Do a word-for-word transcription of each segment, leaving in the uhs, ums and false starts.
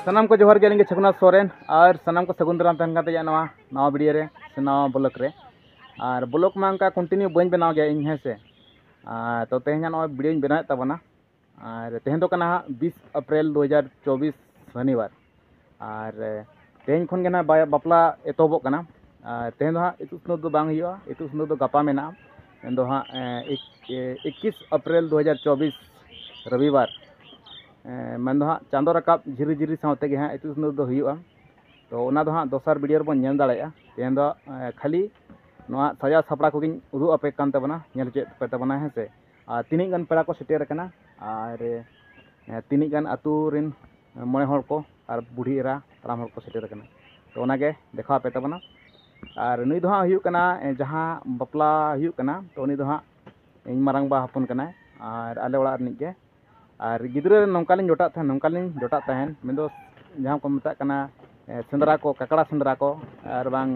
ᱥᱟᱱᱟᱢ ᱠᱚ ᱡᱚᱦᱟᱨ ᱜᱮ, ᱟᱹᱞᱤᱧ ᱜᱮ ᱪᱷᱚᱠᱩᱱᱟᱛᱷ ᱥᱚᱨᱮᱱ, ᱟᱨ ᱥᱟᱱᱟᱢ ᱠᱚ ᱥᱟᱹᱜᱩᱱ ᱫᱟᱨᱟᱢ ᱛᱟᱦᱮᱱ ᱠᱟᱱ ᱛᱟᱭᱟ ᱱᱚᱣᱟ ᱱᱟᱣᱟ ᱵᱷᱤᱰᱤᱭᱳ ᱨᱮ ᱥᱮ ᱱᱟᱣᱟ ᱵᱞᱚᱜ ᱨᱮ᱾ ᱟᱨ ᱵᱞᱚᱜ ᱢᱟ ᱚᱱᱠᱟ ᱠᱚᱱᱴᱤᱱᱤᱭᱩ ᱵᱟᱹᱧ ᱵᱮᱱᱟᱣ ᱜᱮᱭᱟ ᱤᱧ, ᱦᱮᱸ ᱥᱮ᱾ ᱟᱨ ᱛᱚ ᱛᱮᱦᱮᱧ ᱦᱟᱸᱜ ᱱᱚᱜᱼᱚᱭ ᱵᱷᱤᱰᱤᱭᱳᱧ ᱵᱮᱱᱟᱣᱮᱫ ᱛᱟᱵᱚᱱᱟ᱾ ᱟᱨ ᱛᱮᱦᱮᱧ ᱫᱚ ᱠᱟᱱᱟ ᱦᱟᱸᱜ ᱵᱤᱥ ᱮᱯᱨᱤᱞ ᱫᱩ ᱦᱟᱡᱟᱨ ᱪᱚᱵᱵᱤᱥ, ᱥᱚᱱᱤᱵᱟᱨ᱾ ᱟᱨ ᱛᱮᱦᱮᱧ ᱠᱷᱚᱱ ᱜᱮ ᱱᱟᱦᱟᱜ ᱵᱟᱭ- ᱵᱟᱯᱞᱟ ᱮᱛᱚᱦᱚᱵᱚᱜ ᱠᱟᱱᱟ᱾ ᱟᱨ ᱛᱮᱦᱮᱧ ᱫᱚ ᱦᱟᱸᱜ ᱤᱛᱩᱫ ᱥᱤᱸᱫᱩᱨ ᱫᱚ ᱵᱟᱝ ᱦᱩᱭᱩᱜᱼᱟ, ᱤᱛᱩᱫ ᱥᱤᱸᱫᱩᱨ ᱫᱚ ᱜᱟᱯᱟ ᱢᱮᱱᱟᱜᱼᱟ᱾ ᱢᱮᱱᱫᱚ ᱦᱟᱸᱜ ᱮ, ᱮᱠ- ᱮ, ᱮᱠᱤᱥ ᱮᱯᱨᱤᱞ ᱫᱩ ᱦᱟᱡᱟᱨ ᱪᱚᱵᱵᱤᱥ, ᱨᱚᱵᱤᱵᱟᱨ᱾ ᱮ, ᱢᱮᱱᱫᱚ ᱦᱟᱸᱜ ᱪᱟᱸᱫᱚ ᱨᱟᱠᱟᱵ ᱡᱷᱤᱨᱤ ᱡᱷᱤᱨᱤ ᱥᱟᱶ ᱛᱮᱜᱮ ᱦᱟᱸᱜ ᱤᱛᱩᱫ ᱥᱤᱸᱫᱩᱨ ᱫᱚ ᱦᱩᱭᱩᱜᱼᱟ᱾ ᱛᱚ ᱚᱱᱟ ᱫᱚ ᱦᱟᱸᱜ ᱫᱚᱥᱟᱨ ᱵᱷᱤᱰᱤᱭᱳ ᱨᱮᱵᱚᱱ ᱧᱮᱞ ᱫᱟᱲᱮᱭᱟᱜᱼᱟ᱾ ᱛᱮᱦᱮᱧ ᱫᱚ ᱮ, ᱠᱷᱟᱹᱞᱤ ᱱᱚᱣᱟ ᱥᱟᱡᱟᱣ ᱥᱟᱯᱲᱟᱣ ᱠᱚᱜᱮᱧ ᱩᱫᱩᱜ ᱟᱯᱮ ᱠᱟᱱ ᱛᱟᱵᱚᱱᱟ, ᱧᱮᱞ ᱦᱚᱪᱚᱭᱮᱫ ᱯᱮ ᱛᱟᱵᱚᱱᱟ, ᱦᱮᱸ ᱥᱮ᱾ ᱟᱨ ᱛᱤᱱᱟᱹᱜ ᱜᱟᱱ ᱯᱮᱲᱟ ᱠᱚ ᱥᱮᱴᱮᱨ ᱟᱠᱟᱱᱟ, ᱟᱨ ᱮ, ᱛᱤᱱᱟᱹᱜ ᱜᱟᱱ ᱟᱹᱛᱩ ᱨᱮᱱ ᱢᱚᱬᱮ ᱦᱚᱲ ᱠᱚ ᱟᱨ ᱵᱩᱰᱷᱤ ᱮᱨᱟ ᱦᱟᱲᱟᱢ ᱦᱚᱲ ᱠᱚ ᱥᱮᱴᱮᱨ ᱟᱠᱟᱱᱟ᱾ ᱛᱚ ᱚᱱᱟᱜᱮ ᱫᱮᱠᱷᱟᱣ ᱟᱯᱮ ᱛᱟᱵᱚᱱᱟ᱾ ᱟᱨ ᱱᱩᱭ ᱫᱚ ᱦᱟᱸᱜ ᱦᱩᱭᱩᱜ ᱠᱟᱱᱟ, ᱮ, ᱡᱟᱦᱟᱸ ᱵᱟᱯᱞᱟ ᱦᱩᱭᱩᱜ ᱠᱟᱱᱟ, ᱛᱚ ᱩᱱᱤ ᱫᱚ ᱦᱟᱸᱜ ᱤᱧ ᱢᱟᱨᱟᱝᱵᱟ ᱦᱚᱯᱚᱱ ᱠᱟᱱᱟᱭ, ᱟᱨ ᱟᱞᱮ ᱚᱲᱟᱜ ᱨᱤᱱᱤᱡ ᱜᱮ᱾ ᱟᱨ ᱜᱤᱫᱽᱨᱟᱹ ᱨᱮ ᱱᱚᱝᱠᱟ ᱞᱤᱧ ᱡᱚᱴᱟᱜ ᱛᱟᱦᱮᱸᱱ, ᱱᱚᱝᱠᱟ ᱞᱤᱧ ᱡᱚᱴᱟᱜ ᱛᱟᱦᱮᱸᱱ, ᱢᱮᱱᱫᱚ ᱡᱟᱦᱟᱸ ᱠᱚ ᱢᱮᱛᱟᱜ ᱠᱟᱱᱟ, ᱮ, ᱥᱮᱸᱫᱽᱨᱟ ᱠᱚ, ᱠᱟᱠᱲᱟ ᱥᱮᱸᱫᱽᱨᱟ ᱠᱚ, ᱟᱨ ᱵᱟᱝ,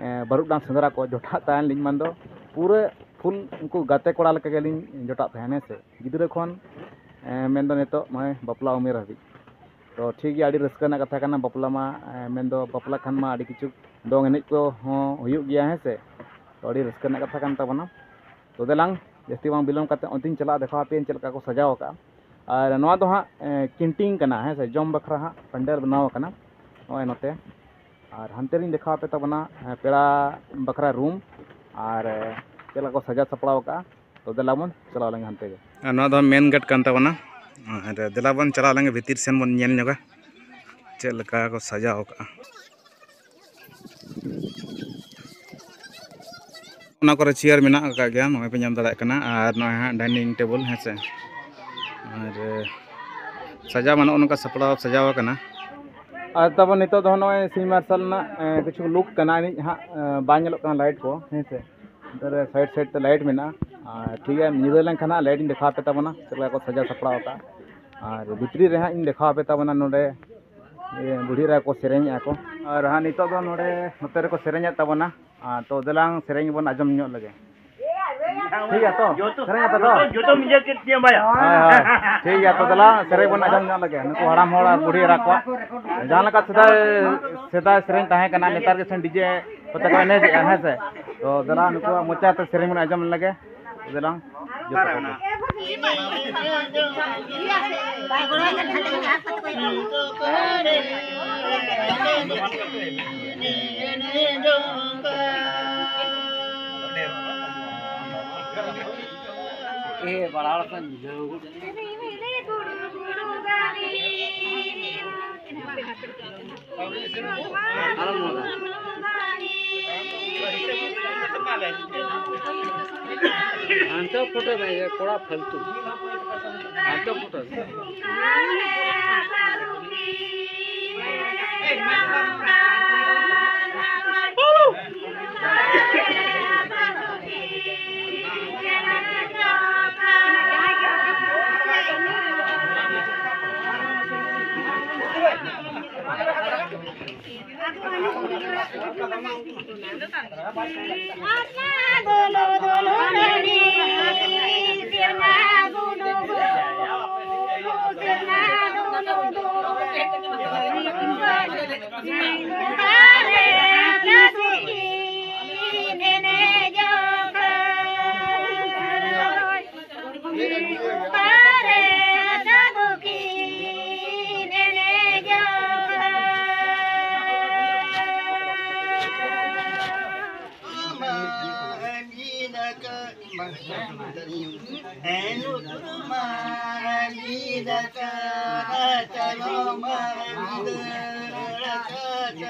ᱮ, ᱵᱟᱹᱨᱩᱰᱟᱝ ᱥᱮᱸᱫᱽᱨᱟ ᱠᱚ ᱡᱚᱴᱟᱜ ᱛᱟᱦᱮᱸᱱ ᱞᱤᱧ, ᱢᱮᱱᱫᱚ ᱯᱩᱨᱟᱹ ᱯᱷᱩᱞ ᱩᱱᱠᱩ ᱜᱟᱛᱮ ᱠᱚᱲᱟ ᱞᱮᱠᱟ ᱜᱮᱞᱤᱧ ᱡᱚᱴᱟᱜ ᱛᱟᱦᱮᱸᱱ, ᱦᱮᱸ ᱥᱮ᱾ ᱜᱤᱫᱽᱨᱟᱹ ᱠᱷᱚᱱ, ᱮ, ᱢᱮᱱᱫᱚ ᱱᱤᱛᱚᱜ ᱱᱚᱜᱼᱚᱭ ᱵᱟᱯᱞᱟ ᱩᱢᱮᱨ ᱦᱟᱹᱵᱤᱡ᱾ ᱛᱚ ᱴᱷᱤᱠ ᱜᱮᱭᱟ, ᱟᱹᱰᱤ ᱨᱟᱹᱥᱠᱟᱹ ᱨᱮᱱᱟᱜ ᱠᱟᱛᱷᱟ ᱠᱟᱱᱟ ᱵᱟᱯᱞᱟ ᱢᱟ, ᱮ, ᱢᱮᱱᱫᱚ ᱵᱟᱯᱞᱟ ᱠᱷᱟᱱ ᱢᱟ ᱟᱹᱰᱤ ᱠᱤᱪᱷᱩ ᱫᱚᱝ ᱮᱱᱮᱡ ᱠᱚᱦᱚᱸ ᱦᱩᱭᱩᱜ ᱜᱮᱭᱟ, ᱦᱮᱸ ᱥᱮ᱾ ᱛᱚ ᱟᱹᱰᱤ ᱨᱟᱹᱥᱠᱟᱹ ᱨᱮᱱᱟᱜ ᱠᱟᱛᱷᱟ ᱠᱟᱱ ᱛᱟᱵᱚᱱᱟ᱾ ᱛᱚ ᱫᱮᱞᱟᱝ, ᱡᱟᱹᱥᱛᱤ ᱵᱟᱝ ᱵᱤᱞᱚᱢ ᱠᱟᱛᱮ ᱚᱱᱛᱮᱧ ᱪᱟᱞᱟᱜᱼᱟ, ᱫᱮᱠᱷᱟᱣ ᱟᱯᱮᱭᱟᱹᱧ ᱪᱮᱫ ᱞᱮᱠᱟ ᱠᱚ ᱥᱟᱡᱟᱣ ᱟᱠᱟᱫᱼᱟ᱾ ᱟᱨ ᱱᱚᱣᱟ ᱫᱚ ᱦᱟᱸᱜ, ᱮ, ᱠᱮᱱᱴᱤᱱ ᱠᱟᱱᱟ, ᱦᱮᱸ ᱥᱮ, ᱡᱚᱢ ᱵᱟᱠᱷᱨᱟ ᱦᱟᱸᱜ ᱯᱟᱱᱰᱟᱞ ᱵᱮᱱᱟᱣ ᱟᱠᱟᱱᱟ ᱱᱚᱜᱼᱚᱭ ᱱᱚᱛᱮ᱾ ᱟᱨ ᱦᱟᱱᱛᱮ ᱨᱤᱧ ᱫᱮᱠᱷᱟᱣ ᱟᱯᱮ ᱛᱟᱵᱚᱱᱟ, ᱮ, ᱯᱮᱲᱟ ᱵᱟᱠᱷᱨᱟ ᱨᱩᱢ ᱟᱨ, ᱮ, ᱪᱮᱫ ᱞᱮᱠᱟ ᱠᱚ ᱥᱟᱡᱟᱣ ᱥᱟᱯᱲᱟᱣ ᱟᱠᱟᱫᱼᱟ᱾ ᱛᱚ ᱫᱮᱞᱟ ᱵᱚᱱ ᱪᱟᱞᱟᱣ ᱞᱮᱱ ᱜᱮ ᱦᱟᱱᱛᱮ ᱜᱮ᱾ ᱟᱨ ᱱᱚᱣᱟ ᱫᱚ ᱢᱮᱱ ᱜᱮᱴ ᱠᱟᱱ ᱛᱟᱵᱚᱱᱟ᱾ ᱟᱨ ᱫᱮᱞᱟ ᱵᱚᱱ ᱪᱟᱞᱟᱣ ᱞᱮᱱ ᱜᱮ ᱵᱷᱤᱛᱤᱨ ᱥᱮᱱ ᱵᱚᱱ ᱧᱮᱞ ᱧᱚᱜᱟ ᱪᱮᱫ ᱞᱮᱠᱟ ᱠᱚ ᱥᱟᱡᱟᱣ ᱟᱠᱟᱫᱼᱟ᱾ ᱚᱱᱟ ᱠᱚᱨᱮ ᱪᱮᱭᱟᱨ ᱢᱮᱱᱟᱜ ᱟᱠᱟᱫ ᱜᱮᱭᱟ, ᱱᱚᱜᱼᱚᱭ ᱯᱮ ᱧᱮᱞ ᱫᱟᱲᱮᱭᱟᱜ ᱠᱟᱱᱟ᱾ ᱟᱨ ᱱᱚᱜᱼᱚᱭ ᱦᱟᱸᱜ ᱰᱟᱭᱱᱤᱝ ᱴᱮᱵᱚᱞ, ᱦᱮᱸ ᱥᱮ᱾ ᱟᱨ ᱥᱟᱡᱟᱣ ᱢᱟ ᱱᱚᱜᱼᱚ ᱱᱚᱝᱠᱟ ᱥᱟᱯᱲᱟᱣ ᱥᱟᱡᱟᱣ ᱟᱠᱟᱱᱟ᱾ ᱟᱨ ᱛᱟᱵᱚᱱ ᱱᱤᱛᱚᱜ ᱫᱚ ᱱᱚᱜᱼᱚᱭ ᱥᱤᱧ ᱢᱟᱨᱥᱟᱞ ᱨᱮᱱᱟᱜ, ᱮ, ᱠᱤᱪᱷᱩ ᱞᱩᱠ ᱠᱟᱱᱟ, ᱮᱱᱮᱡ ᱦᱟᱸᱜ, ᱮ, ᱵᱟᱝ ᱧᱮᱞᱚᱜ ᱠᱟᱱᱟ ᱞᱟᱭᱤᱴ ᱠᱚ, ᱦᱮᱸ ᱥᱮ᱾ ᱱᱚᱛᱮ ᱨᱮ ᱥᱟᱭᱤᱰ ᱥᱟᱭᱤᱰ ᱛᱮ ᱞᱟᱭᱤᱴ ᱢᱮᱱᱟᱜᱼᱟ᱾ ᱟᱨ ᱴᱷᱤᱠ ᱜᱮᱭᱟ, ᱧᱤᱫᱟᱹ ᱞᱮᱱᱠᱷᱟᱱ ᱦᱟᱸᱜ ᱞᱟᱭᱤᱴ ᱤᱧ ᱫᱮᱠᱷᱟᱣ ᱟᱯᱮ ᱛᱟᱵᱚᱱᱟ, ᱪᱮᱫ ᱞᱮᱠᱟ ᱠᱚ ᱥᱟᱡᱟᱣ ᱥᱟᱯᱲᱟᱣ ᱟᱠᱟᱫᱼᱟ᱾ ᱟᱨ ᱵᱷᱤᱛᱨᱤ ᱨᱮ ᱦᱟᱸᱜ ᱤᱧ ᱫᱮᱠᱷᱟᱣ ᱟᱯᱮ ᱛᱟᱵᱚᱱᱟ ᱱᱚᱰᱮ, ᱤᱭᱟᱹ, ᱵᱩᱰᱷᱤ ᱮᱨᱟ ᱠᱚ ᱥᱮᱨᱮᱧᱮᱫᱼᱟ ᱠᱚ᱾ ᱟᱨ ᱦᱟᱸᱜ ᱱᱤᱛᱚᱜ ᱫᱚ ᱱᱚᱰᱮ ᱱᱚᱛᱮ ᱨᱮᱠᱚ ᱥᱮᱨᱮᱧᱮᱫ ᱛᱟᱵᱚᱱᱟ᱾ ᱟᱨ ᱛᱚ ᱫᱮᱞᱟᱝ ᱥᱮᱨᱮᱧ ᱵᱚᱱ ᱟᱸᱡᱚᱢ ᱧᱚᱜ ᱞᱮᱜᱮ᱾ ᱴᱷᱤᱠ ᱜᱮᱭᱟ ᱛᱚ? ᱥᱮᱨᱮᱧ ᱟᱯᱮ ᱛᱚ? ᱡᱚᱛᱚᱢ ᱤᱭᱟᱹ ᱠᱮᱫ ᱛᱤᱧᱟᱹ ᱵᱟᱭᱟ᱾ ᱦᱳᱭ, ᱦᱳᱭ᱾ ᱴᱷᱤᱠ ᱜᱮᱭᱟ, ᱛᱚ ᱫᱮᱞᱟ, ᱥᱮᱨᱮᱧ ᱵᱚᱱ ᱟᱸᱡᱚᱢ ᱧᱚᱜ ᱞᱮᱜᱮ᱾ ᱱᱩᱠᱩ ᱦᱟᱲᱟᱢ ᱦᱚᱲ ᱟᱨ ᱵᱩᱲᱦᱤ ᱮᱨᱟ ᱠᱚᱣᱟᱜ ᱡᱟᱦᱟᱸ ᱞᱮᱠᱟ ᱥᱮᱫᱟᱭ, ᱥᱮᱫᱟᱭ ᱥᱮᱨᱮᱧ ᱛᱟᱦᱮᱸ ᱠᱟᱱᱟ, ᱱᱮᱛᱟᱨ ᱜᱮ ᱥᱮᱱ ᱰᱤᱡᱮ ᱠᱚᱛᱮ ᱠᱚ ᱮᱱᱮᱡᱮᱜᱼᱟ, ᱦᱮᱸ ᱥᱮ? ᱛᱚ ᱫᱮᱞᱟ, ᱱᱩᱠᱩᱣᱟᱜ ᱢᱚᱪᱟ ᱛᱮ ᱥᱮᱨᱮᱧ ᱵᱚᱱ ᱟᱸᱡᱚᱢ ᱞᱮᱜᱮ᱾ ᱫᱮᱞᱟ, ᱡᱚᱛᱚ ᱠᱚᱜᱮ᱾ ᱮ, ᱵᱟᱲᱟ ᱦᱚᱲ ᱠᱟᱱ ᱡᱷᱟᱹᱣ᱾ ᱟᱞᱚᱢ ᱨᱚᱲᱟ᱾ ᱦᱟᱱᱛᱮ ᱯᱷᱳᱴᱳ ᱢᱮ, ᱤᱭᱟᱹ ᱠᱚᱲᱟ ᱯᱷᱟᱞᱛᱩ᱾ ᱦᱟᱱᱛᱮ ᱯᱷᱳᱴᱳ ᱢᱮ᱾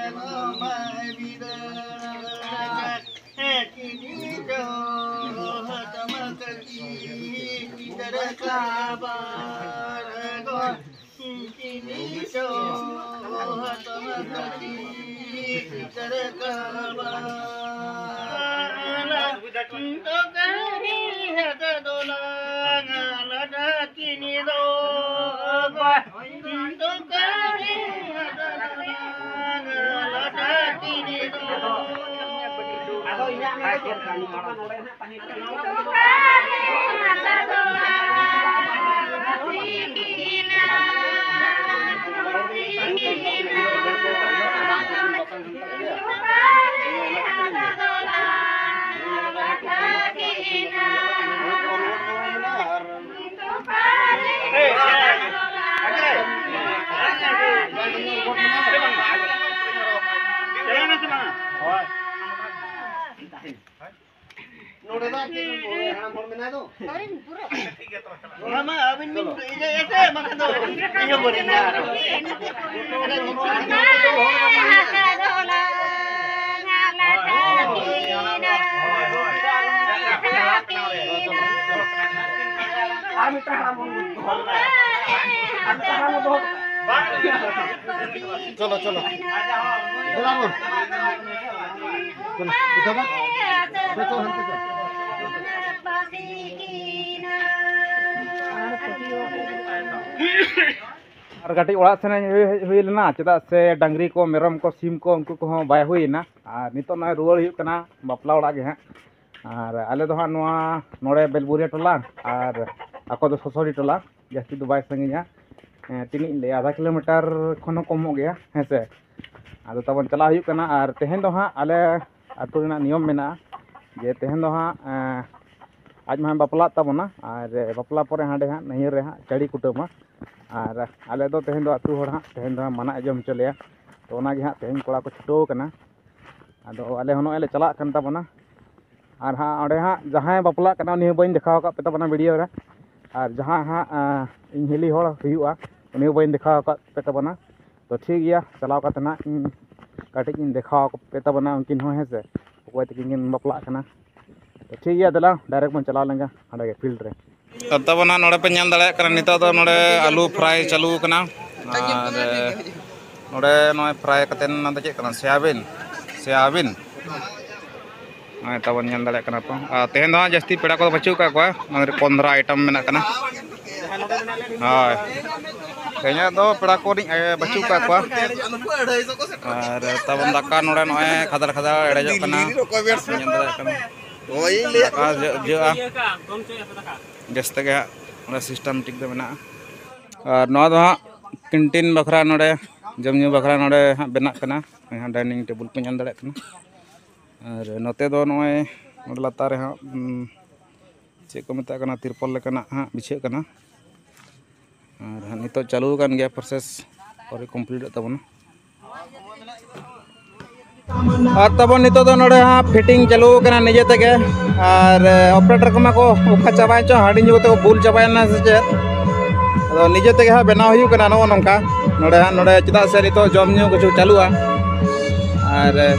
ᱱᱚᱰᱮ ᱫᱚ ᱟᱨ ᱪᱮᱫ ᱦᱟᱲᱟᱢ ᱦᱚᱲ ᱢᱮᱱᱟᱭ ᱫᱚ᱾ ᱚᱱᱟ ᱢᱟ ᱟᱹᱵᱤᱱ ᱵᱤᱱ ᱤᱭᱟᱹᱭᱟ ᱥᱮ, ᱵᱟᱠᱷᱟᱱ ᱫᱚ ᱤᱧ ᱦᱚᱸ ᱵᱟᱹᱧ ᱧᱟᱢᱟ᱾ ᱟᱨ ᱢᱤᱫᱴᱟᱝ ᱦᱟᱲᱟᱢ ᱦᱚᱲ ᱫᱚᱦᱚ ᱠᱟᱜᱼᱟ᱾ ᱟᱨ ᱢᱤᱫᱴᱟᱝ ᱦᱟᱲᱟᱢ ᱦᱚᱲ ᱫᱚᱦᱚ ᱠᱟᱜᱼᱟ᱾ ᱪᱚᱞᱚ, ᱪᱚᱞᱚ᱾ ᱫᱮᱞᱟ ᱵᱚᱱ᱾ ᱪᱚᱞᱚ, ᱩᱴᱷᱟᱹᱣ ᱢᱟ᱾ ᱪᱚᱞᱚ, ᱪᱚᱞᱚ, ᱦᱟᱱᱛᱮ ᱪᱚᱞᱚ᱾ ᱟᱨ ᱠᱟᱹᱴᱤᱡ ᱚᱲᱟᱜ ᱥᱮᱱ ᱦᱮᱡ ᱦᱩᱭ ᱞᱮᱱᱟ, ᱪᱮᱫᱟᱜ ᱥᱮ ᱰᱟᱝᱨᱤ ᱠᱚ, ᱢᱮᱨᱚᱢ ᱠᱚ, ᱥᱤᱢ ᱠᱚ, ᱩᱱᱠᱩ ᱠᱚᱦᱚᱸ ᱵᱟᱭ ᱦᱩᱭ ᱮᱱᱟ᱾ ᱟᱨ ᱱᱤᱛᱚᱜ ᱱᱚᱜᱼᱚᱭ ᱨᱩᱣᱟᱹᱲ ᱦᱩᱭᱩᱜ ᱠᱟᱱᱟ ᱵᱟᱯᱞᱟ ᱚᱲᱟᱜ ᱜᱮ ᱦᱟᱸᱜ᱾ ᱟᱨ ᱟᱞᱮ ᱫᱚ ᱦᱟᱸᱜ ᱱᱚᱣᱟ ᱱᱚᱰᱮ ᱵᱮᱞᱵᱩᱨᱤᱭᱟ ᱴᱚᱞᱟ, ᱟᱨ ᱟᱠᱚ ᱫᱚ ᱥᱚᱥᱚᱲᱤ ᱴᱚᱞᱟ, ᱡᱟᱹᱥᱛᱤ ᱫᱚ ᱵᱟᱭ ᱥᱟᱺᱜᱤᱧᱟ᱾ ᱮᱸ, ᱛᱤᱱᱟᱹᱜ ᱤᱧ ᱞᱟᱹᱭᱟ, ᱟᱫᱷᱟ ᱠᱤᱞᱳᱢᱤᱴᱟᱨ ᱠᱷᱚᱱ ᱦᱚᱸ ᱠᱚᱢᱚᱜ ᱜᱮᱭᱟ, ᱦᱮᱸ ᱥᱮ᱾ ᱟᱫᱚ ᱛᱟᱵᱚᱱ ᱪᱟᱞᱟᱣ ᱦᱩᱭᱩᱜ ᱠᱟᱱᱟ᱾ ᱟᱨ ᱛᱮᱦᱮᱧ ᱫᱚ ᱦᱟᱸᱜ ᱟᱞᱮ ᱟᱹᱛᱩ ᱨᱮᱱᱟᱜ ᱱᱤᱭᱚᱢ ᱢᱮᱱᱟᱜᱼᱟ ᱡᱮ ᱛᱮᱦᱮᱧ ᱫᱚ ᱦᱟᱸᱜ, ᱮᱸ, ᱟᱡ ᱢᱟ ᱦᱟᱸᱜ ᱵᱟᱯᱞᱟᱜ ᱛᱟᱵᱚᱱᱟ, ᱟᱨ ᱵᱟᱯᱞᱟ ᱯᱚᱨᱮ ᱦᱟᱸᱰᱮ ᱦᱟᱸᱜ ᱱᱟᱹᱭᱦᱟᱹᱨ ᱨᱮ ᱦᱟᱸᱜ ᱪᱟᱹᱲᱤ ᱠᱩᱴᱟᱹᱢᱟ᱾ ᱟᱨ ᱟᱞᱮ ᱫᱚ ᱛᱮᱦᱮᱧ ᱫᱚ ᱟᱹᱛᱩ ᱦᱚᱲ ᱦᱟᱸᱜ ᱛᱮᱦᱮᱧ ᱫᱚ ᱦᱟᱸᱜ ᱢᱟᱱᱟᱜ ᱮ ᱡᱚᱢ ᱦᱚᱪᱚ ᱞᱮᱭᱟ᱾ ᱛᱚ ᱚᱱᱟ ᱜᱮ ᱦᱟᱸᱜ ᱛᱮᱦᱮᱧ ᱠᱚᱲᱟ ᱠᱚ ᱪᱷᱩᱴᱟᱹᱣ ᱠᱟᱱᱟ᱾ ᱟᱫᱚ ᱟᱞᱮ ᱦᱚᱸ ᱱᱚᱜᱼᱚᱭ ᱞᱮ ᱪᱟᱞᱟᱜ ᱠᱟᱱ ᱛᱟᱵᱚᱱᱟ᱾ ᱟᱨ ᱦᱟᱸᱜ ᱚᱸᱰᱮ ᱦᱟᱸᱜ ᱡᱟᱦᱟᱸᱭ ᱵᱟᱯᱞᱟᱜ ᱠᱟᱱᱟ, ᱩᱱᱤ ᱦᱚᱸ ᱵᱟᱹᱧ ᱫᱮᱠᱷᱟᱣ ᱟᱠᱟᱫ ᱯᱮ ᱛᱟᱵᱚᱱᱟ ᱵᱷᱤᱰᱤᱭᱳ ᱨᱮ᱾ ᱟᱨ ᱡᱟᱦᱟᱸ ᱦᱟᱸᱜ, ᱟᱸ, ᱤᱧ ᱦᱤᱞᱤ ᱦᱚᱲ ᱦᱩᱭᱩᱜᱼᱟ, ᱩᱱᱤ ᱦᱚᱸ ᱵᱟᱹᱧ ᱫᱮᱠᱷᱟᱣ ᱟᱠᱟᱫ ᱯᱮ ᱛᱟᱵᱚᱱᱟ᱾ ᱛᱚ ᱴᱷᱤᱠ ᱜᱮᱭᱟ, ᱪᱟᱞᱟᱣ ᱠᱟᱛᱮ ᱱᱟᱜ ᱤᱧ ᱠᱟᱹᱴᱤᱡ ᱤᱧ ᱫᱮᱠᱷᱟᱣ ᱟᱯᱮ ᱛᱟᱵᱚᱱᱟ ᱩᱱᱠᱤᱱ ᱦᱚᱸ, ᱦᱮᱸ ᱥᱮ, ᱚᱠᱚᱭ ᱛᱟᱹᱠᱤᱱ ᱠᱤᱱ ᱵᱟᱯᱞᱟᱜ ᱠᱟᱱᱟ᱾ ᱛᱚ ᱴᱷᱤᱠ ᱜᱮᱭᱟ, ᱫᱮᱞᱟ ᱰᱟᱭᱨᱮᱠᱴ ᱵᱚᱱ ᱪᱟᱞᱟᱣ ᱞᱮᱱ ᱜᱮ ᱦᱟᱸᱰᱮ ᱜᱮ ᱯᱷᱤᱞᱰ ᱨᱮ᱾ ᱛᱚ ᱛᱟᱵᱚᱱᱟ ᱱᱚᱰᱮ ᱯᱮ ᱧᱮᱞ ᱫᱟᱲᱮᱭᱟᱜ ᱠᱟᱱᱟ, ᱱᱤᱛᱚᱜ ᱫᱚ ᱱᱚᱰᱮ ᱟᱹᱞᱩ ᱯᱷᱨᱟᱭ ᱪᱟᱹᱞᱩ ᱟᱠᱟᱱᱟ᱾ ᱟᱨ ᱱᱚᱰᱮ ᱱᱚᱜᱼᱚᱭ ᱯᱷᱨᱟᱭ ᱠᱟᱛᱮ ᱚᱱᱟ ᱫᱚ ᱪᱮᱫ ᱠᱟᱱᱟ? ᱥᱮᱭᱟᱵᱤᱱ, ᱥᱮᱭᱟᱵᱤᱱ᱾ ᱱᱚᱜᱼᱚᱭ ᱛᱟᱵᱚᱱ ᱧᱮᱞ ᱫᱟᱲᱮᱭᱟᱜ ᱠᱟᱱᱟ ᱯᱮ᱾ ᱟᱨ ᱛᱮᱦᱮᱧ ᱫᱚ ᱦᱟᱸᱜ ᱡᱟᱹᱥᱛᱤ ᱯᱮᱲᱟ ᱠᱚᱫᱚ ᱵᱟᱹᱪᱩᱜ ᱟᱠᱟᱫ ᱠᱚᱣᱟ, ᱢᱟᱱᱮ ᱯᱚᱱᱫᱽᱨᱚ ᱟᱭᱴᱮᱢ ᱢᱮᱱᱟᱜ ᱠᱟᱱᱟ᱾ ᱦᱳᱭ, ᱛᱮᱦᱮᱧᱟᱜ ᱫᱚ ᱯᱮᱲᱟ ᱠᱚ ᱨᱤᱧ, ᱮ, ᱵᱟᱹᱪᱩᱜ ᱟᱠᱟᱫ ᱠᱚᱣᱟ᱾ ᱟᱨ ᱛᱟᱵᱚᱱ ᱫᱟᱠᱟ ᱱᱚᱰᱮ ᱱᱚᱜᱼᱚᱭ ᱠᱷᱟᱫᱟᱲ ᱠᱷᱟᱫᱟᱲ ᱮᱲᱮᱡᱚᱜ ᱠᱟᱱᱟ, ᱧᱮᱞ ᱫᱟᱲᱮᱭᱟᱜ ᱠᱟᱱᱟ᱾ ᱫᱟᱠᱟ ᱡᱚ- ᱡᱚᱜᱼᱟ᱾ ᱵᱮᱥ ᱛᱮᱜᱮ ᱦᱟᱸᱜ ᱚᱸᱰᱮ systematic ᱫᱚ ᱢᱮᱱᱟᱜᱼᱟ᱾ ᱟᱨ ᱱᱚᱣᱟ ᱫᱚ ᱦᱟᱸᱜ canteen ᱵᱟᱠᱷᱨᱟ, ᱱᱚᱰᱮ ᱡᱚᱢ ᱧᱩ ᱵᱟᱠᱷᱨᱟ ᱱᱚᱰᱮ ᱦᱟᱸᱜ ᱵᱮᱱᱟᱜ ᱠᱟᱱᱟ᱾ ᱱᱚᱜᱼᱚᱭ ᱦᱟᱸᱜ dining table ᱯᱮ ᱧᱮᱞ ᱫᱟᱲᱮᱭᱟᱜ ᱠᱟᱱᱟ᱾ ᱟᱨ ᱱᱚᱛᱮ ᱫᱚ ᱱᱚᱜᱼᱚᱭ ᱱᱚᱰᱮ ᱞᱟᱛᱟᱨ ᱨᱮ ᱦᱟᱸᱜ, ᱩᱢ, ᱪᱮᱫ ᱠᱚ ᱢᱮᱛᱟᱜ ᱠᱟᱱᱟ, ᱛᱤᱨᱯᱚᱞ ᱞᱮᱠᱟᱱᱟᱜ ᱦᱟᱸᱜ ᱵᱤᱪᱷᱟᱹᱜ ᱠᱟᱱᱟ᱾ ᱟᱨ ᱦᱟᱸᱜ ᱱᱤᱛᱚᱜ ᱪᱟᱹᱞᱩ ᱟᱠᱟᱱ ᱜᱮᱭᱟ, process ᱯᱚᱨᱮ completeᱚᱜ ᱛᱟᱵᱚᱱᱟ᱾ ᱟᱨ ᱛᱟᱵᱚᱱ ᱱᱤᱛᱚᱜ ᱫᱚ ᱱᱚᱰᱮ ᱦᱟᱸᱜ fitting ᱪᱟᱹᱞᱩ ᱟᱠᱟᱱᱟ ᱱᱤᱡᱮ ᱛᱮᱜᱮ᱾ ᱟᱨ, ᱮ, operator ᱠᱚᱢᱟ ᱠᱚ ᱚᱠᱟ ᱪᱟᱵᱟᱭᱮᱱ ᱪᱚ, ᱦᱟᱺᱰᱤ ᱧᱩ ᱠᱟᱛᱮ ᱠᱚ ᱵᱩᱞ ᱪᱟᱵᱟᱭᱮᱱᱟ ᱥᱮ ᱪᱮᱫ? ᱟᱫᱚ ᱱᱤᱡᱮ ᱛᱮᱜᱮ ᱦᱟᱸᱜ ᱵᱮᱱᱟᱣ ᱦᱩᱭᱩᱜ ᱠᱟᱱᱟ ᱱᱚᱜᱼᱚ ᱱᱚᱝᱠᱟ ᱱᱚᱰᱮ ᱦᱟᱸᱜ, ᱱᱚᱰᱮ ᱪᱮᱫᱟᱜ ᱥᱮ ᱱᱤᱛᱚᱜ ᱡᱚᱢ ᱧᱩ ᱠᱤᱪᱷᱩ ᱪᱟᱹᱞᱩᱜᱼᱟ᱾ ᱟᱨ, ᱮ,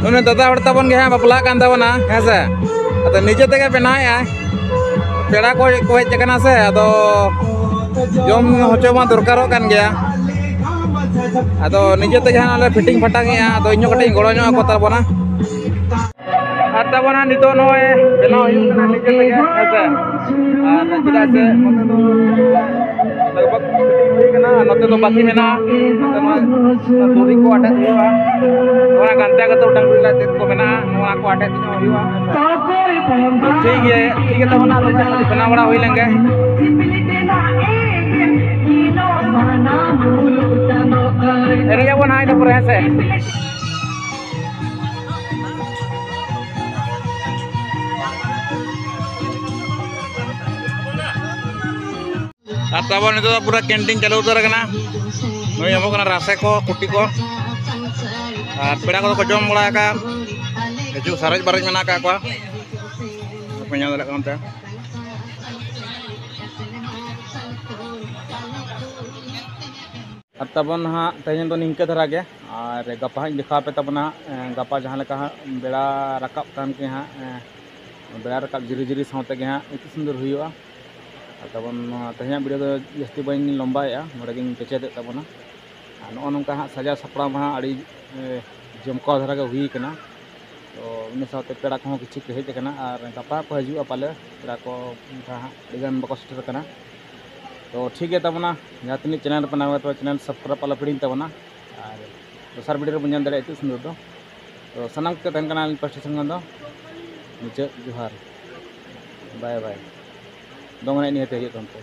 ᱩᱱᱤ ᱫᱟᱫᱟ ᱦᱚᱲ ᱛᱟᱵᱚᱱ ᱜᱮ ᱦᱟᱸᱜ ᱵᱟᱯᱞᱟᱜ ᱠᱟᱱ ᱛᱟᱵᱚᱱᱟ, ᱦᱮᱸ ᱥᱮ? ᱟᱫᱚ ᱱᱤᱡᱮ ᱛᱮᱜᱮ ᱵᱮᱱᱟᱣᱮᱫᱼᱟᱭ᱾ ᱯᱮᱲᱟ ᱠᱚ ᱠᱚ ᱦᱮᱡ ᱟᱠᱟᱱᱟ ᱥᱮ, ᱟᱫᱚ ᱡᱚᱢ ᱧᱩ ᱦᱚᱪᱚ ᱢᱟ ᱫᱚᱨᱠᱟᱨᱚᱜ ᱠᱟᱱ ᱜᱮᱭᱟ᱾ ᱟᱫᱚ ᱱᱤᱡᱮ ᱛᱮᱜᱮ ᱦᱟᱸᱜ ᱞᱮ fitting ᱯᱷᱟᱴᱟᱝ ᱮᱜᱼᱟ᱾ ᱟᱫᱚ ᱤᱧ ᱦᱚᱸ ᱠᱟᱹᱴᱤᱡ ᱤᱧ ᱜᱚᱲᱚ ᱧᱚᱜ ᱟᱠᱚ ᱛᱟᱵᱚᱱᱟ᱾ ᱟᱨ ᱛᱟᱵᱚᱱᱟ ᱱᱤᱛᱚᱜ ᱱᱚᱜᱼᱚᱭ ᱵᱮᱱᱟᱣ ᱦᱩᱭᱩᱜ ᱠᱟᱱᱟ ᱱᱤᱡᱮ ᱛᱮᱜᱮ, ᱦᱮᱸ ᱥᱮ? ᱟᱨ ᱪᱮᱫᱟᱜ ᱥᱮ ᱱᱚᱛᱮ ᱫᱚ ᱞᱟᱜᱽ ᱵᱷᱟᱜᱽ fitting ᱦᱩᱭ ᱠᱟᱱᱟ, ᱟᱨ ᱱᱚᱛᱮ ᱫᱚ ᱵᱟᱹᱛᱤ ᱢᱮᱱᱟᱜᱼᱟ᱾ ᱱᱚᱛᱮ ᱱᱚᱣᱟ ᱫᱚᱨᱤ ᱠᱚ ᱟᱴᱮᱫ ᱦᱩᱭᱩᱜᱼᱟ᱾ ᱱᱚᱣᱟ ᱜᱟᱱᱛᱟ ᱠᱟᱛᱮ ᱰᱟᱝᱨᱤ ᱞᱟᱡ ᱛᱮᱫ ᱠᱚ ᱢᱮᱱᱟᱜᱼᱟ, ᱱᱚᱣᱟ ᱠᱚ ᱟᱴᱮᱫ ᱧᱚᱜ ᱦᱩᱭᱩᱜᱼᱟ᱾ ᱴᱷᱤᱠ ᱜᱮ, ᱴᱷᱤᱠ ᱜᱮ ᱛᱟᱵᱚᱱᱟ, ᱛᱚᱵᱮ ᱵᱮᱱᱟᱣ ᱵᱟᱲᱟ ᱦᱩᱭ ᱞᱮᱱ ᱜᱮ᱾ ᱮᱱᱮᱡ ᱟᱵᱚᱱ ᱦᱟᱸᱜ ᱤᱱᱟᱹ ᱯᱚᱨᱮ, ᱦᱮᱸ ᱥᱮ? ᱟᱨ ᱛᱟᱵᱚᱱ ᱱᱤᱛᱚᱜ ᱫᱚ ᱯᱩᱨᱟᱹ canteen ᱪᱟᱹᱞᱩ ᱩᱛᱟᱹᱨ ᱟᱠᱟᱱᱟ᱾ ᱱᱩᱭ ᱮᱢᱚᱜ ᱠᱟᱱᱟ ᱨᱟᱥᱮ ᱠᱚ, ᱠᱩᱴᱤ ᱠᱚ᱾ ᱟᱨ ᱯᱮᱲᱟ ᱠᱚᱫᱚ ᱠᱚ ᱡᱚᱢ ᱵᱟᱲᱟ ᱟᱠᱟᱫ᱾ ᱦᱤᱡᱩᱜ ᱥᱟᱨᱮᱡ ᱵᱟᱨᱮᱡ ᱢᱮᱱᱟᱜ ᱟᱠᱟᱫ ᱠᱚᱣᱟ᱾ ᱵᱟᱯᱮ ᱧᱮᱞ ᱫᱟᱲᱮᱭᱟᱜ ᱠᱟᱱᱟ ᱚᱱᱛᱮ᱾ ᱟᱨ ᱛᱟᱵᱚᱱ ᱦᱟᱸᱜ ᱛᱮᱦᱮᱧ ᱫᱚ ᱱᱤᱝᱠᱟᱹ ᱫᱷᱟᱨᱟ ᱜᱮ, ᱟᱨ ᱜᱟᱯᱟ ᱦᱟᱸᱜ ᱤᱧ ᱫᱮᱠᱷᱟᱣ ᱟᱯᱮ ᱛᱟᱵᱚᱱᱟ ᱦᱟᱸᱜ, ᱮᱸ, ᱜᱟᱯᱟ ᱡᱟᱦᱟᱸ ᱞᱮᱠᱟ ᱦᱟᱸᱜ ᱵᱮᱲᱟ ᱨᱟᱠᱟᱵ ᱠᱟᱱ ᱜᱮ ᱦᱟᱸᱜ, ᱮᱸ, ᱵᱮᱲᱟ ᱨᱟᱠᱟᱵ ᱡᱤᱨᱤ ᱡᱤᱨᱤ ᱥᱟᱶ ᱛᱮᱜᱮ ᱦᱟᱸᱜ ᱤᱛᱩᱫ ᱥᱤᱸᱫᱩᱨ ᱦᱩᱭᱩᱜᱼᱟ᱾ ᱟᱨ ᱛᱟᱵᱚᱱ ᱱᱚᱣᱟ ᱛᱮᱦᱮᱧᱟᱜ video ᱫᱚ ᱡᱟᱹᱥᱛᱤ ᱵᱟᱹᱧ ᱞᱚᱢᱵᱟᱭᱮᱫᱼᱟ, ᱱᱚᱰᱮ ᱜᱤᱧ ᱠᱮᱪᱮᱫᱮᱫ ᱛᱟᱵᱚᱱᱟ᱾ ᱟᱨ ᱱᱚᱜᱼᱚ ᱱᱚᱝᱠᱟ ᱦᱟᱸᱜ ᱥᱟᱡᱟᱣ ᱥᱟᱯᱲᱟᱣ ᱢᱟ ᱦᱟᱸᱜ ᱟᱹᱰᱤ, ᱮ, ᱡᱚᱢᱠᱟᱣ ᱫᱷᱟᱨᱟ ᱜᱮ ᱦᱩᱭ ᱠᱟᱱᱟ᱾ ᱛᱚ ᱤᱱᱟᱹ ᱥᱟᱶᱛᱮ ᱯᱮᱲᱟ ᱠᱚᱦᱚᱸ ᱠᱤᱪᱷᱩ ᱠᱚ ᱦᱮᱡ ᱟᱠᱟᱱᱟ, ᱟᱨ ᱜᱟᱯᱟ ᱠᱚ ᱦᱤᱡᱩᱜᱼᱟ ᱯᱟᱞᱮ, ᱯᱮᱲᱟ ᱠᱚ ᱚᱱᱠᱟ ᱦᱟᱸᱜ ᱟᱹᱰᱤᱜᱟᱱ ᱵᱟᱠᱚ ᱥᱮᱴᱮᱨ ᱟᱠᱟᱱᱟ᱾ ᱛᱚ ᱴᱷᱤᱠ ᱜᱮᱭᱟ ᱛᱟᱵᱚᱱᱟ, ᱡᱟᱦᱟᱸ ᱛᱤᱱᱟᱹᱜ channel ᱨᱮ ᱯᱮ ᱱᱟᱣᱟ ᱛᱚ channel subscribe ᱟᱞᱚ ᱯᱮ ᱦᱤᱲᱤᱧ ᱛᱟᱵᱚᱱᱟ, ᱟᱨ ᱫᱚᱥᱟᱨ video ᱨᱮᱵᱚᱱ ᱧᱮᱞ ᱫᱟᱲᱮᱭᱟᱜᱼᱟ ᱤᱛᱩᱫ ᱥᱤᱸᱫᱩᱨ ᱫᱚ᱾ ᱛᱚ ᱥᱟᱱᱟᱢ ᱠᱚ ᱛᱟᱦᱮᱱ ᱠᱟᱱᱟ ᱟᱹᱞᱤᱧ ᱯᱟᱥᱴᱟ ᱥᱮᱱ ᱠᱷᱚᱱ ᱫᱚ ᱢᱩᱪᱟᱹᱫ ᱡᱚᱦᱟᱨ᱾ ᱵᱟᱭ ᱵᱟᱭ᱾ ᱫᱚᱝ ᱮᱱᱮᱡ ᱱᱤᱦᱟᱹᱛ ᱦᱤᱡᱩᱜ ᱛᱟᱵᱚᱱ ᱯᱮ᱾